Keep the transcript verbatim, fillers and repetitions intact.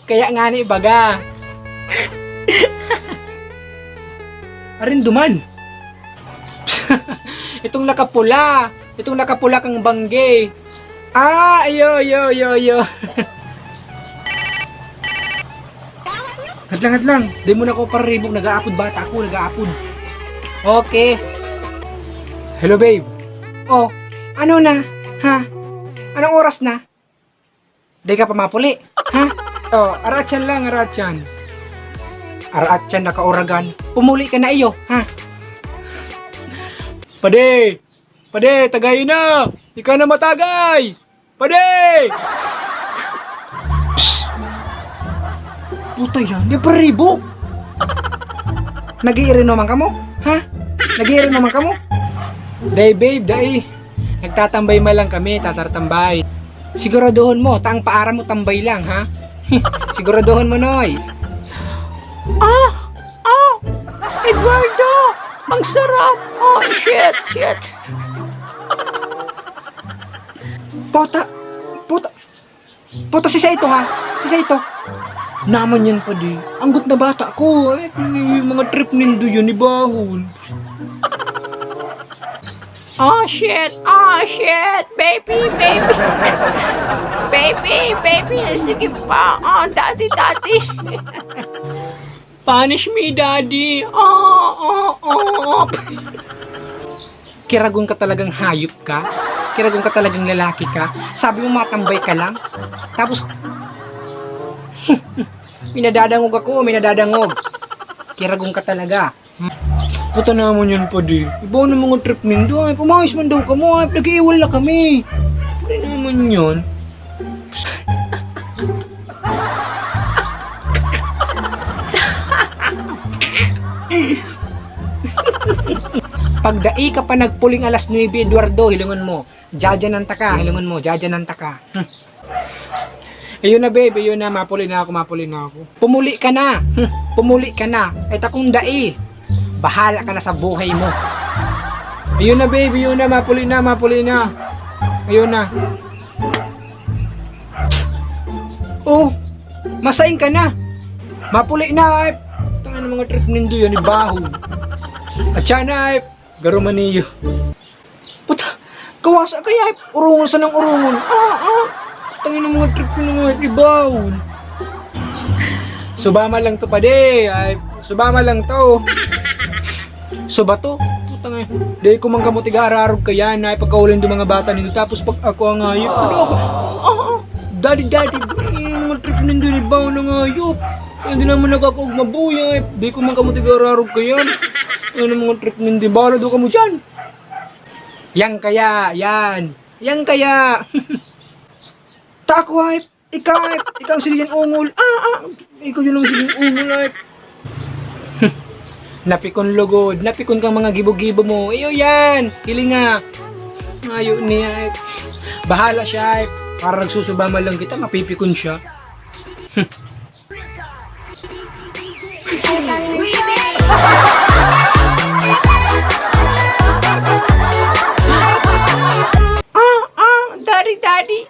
Kaya nga ni baga. Arin duman. Itong nakapula. Itong nakapula kang bangge. Ah, iyo, iyo, iyo, iyo. Hadlang, hadlang. Di mo na ko pararibok. Nag-aapod bata ako. Nag-aapod. Okay. Hello, babe. Oh, ano na? Ha? Anong oras na? Di ka pa mapuli? Ha? Oh, araatyan lang, araatyan. Araatyan na kauragan. Pumuli ka na iyo, ha? Pade! Pade, tagay na! Ika na matagay! Pade! Psst! Puta yan, di pa ribo! Nag-iirinuman kamo? Ha? Nag-iirinuman kamo? Day, babe, dai. Nagtatambay man lang kami, tatartambay. Siguraduhon mo, ta ang paaram mo tambay lang, ha? Siguraduhon mo, Noy. Ah! Ah! Eduardo! Ang sarap! Oh, shit! Shit! Puta! Puta! Puta, si Saito, ha? Si Saito. Naman yan, padi. Anggot na bata ko. Ay, yung mga trip nindo yun, ibahon. Oh, shit! Oh, shit! Baby! Baby! Baby! Baby! Sige pa! Oh, daddy! Daddy! Punish me, daddy! Oh, oh, oh, oh! Kiragon ka talagang hayop ka? Kiragon ka talagang lalaki ka? Sabi mo matambay ka lang? Tapos, minadadangog ako, minadadangog. Kiragon ka talaga. Puta naman yan, padi. Iba na mga trip nindo, ay. Pumayos man daw kamo, ay. Nag-iiwal na kami. Pwede naman yun. Pag dai ka pa nagpuling alas nuebe, Eduardo, hilungon mo. Jajanan ta ka, hilungon mo, jajanan ta ka. Hmm. Ayun na, babe, ayun na, mapuli na ako, mapuli na ako. Pumuli ka na. Hmm. Pumuli ka na. Ay, takong dai. Bahala ka na sa buhay mo. Ayun na, babe, ayun na, mapuli na, mapuli na. Ayun na. Oh, masaing ka na. Mapuli na, ay. Tangin ng mga trip nindo yan, ibahon. At siya na, ay. Garo man iyo. Puta, kawasa kaya, ay, urungon sa nang urungon. Ah, ah. Tangin ng mga trip ko ng mga ibawon. Subama lang to, padi. Ay, subama lang to. Suba to. Putang ina. Di ko man kamo tiga-ararog kayan na ipagkaulin do mga bata nindo. Tapos pag ako ang hayop. Ano ako? Ah, ah. Daddy, daddy. Ay, mga trip nindo, ibawon ng hayop. Hindi naman nakakaugma buhay. Di ko man kamo tiga-ararog kayan. Ano mga trip nindo? Bahala do kamo dyan. Yan kaya, yan. Yan kaya. Ta ako, ay, ikaw, ay, ikaw ang sige yan, ungol. Ah, ah, ikaw yun ang sige yan, ungol, ay. Napikon lugod, napikon kang mga gibo-gibo mo. Iyo yan, hilinga. Ayo niya, ay. Bahala siya, ay. Para nagsusuba man lang kita, mapipikon siya. Ah, ah, daddy, daddy.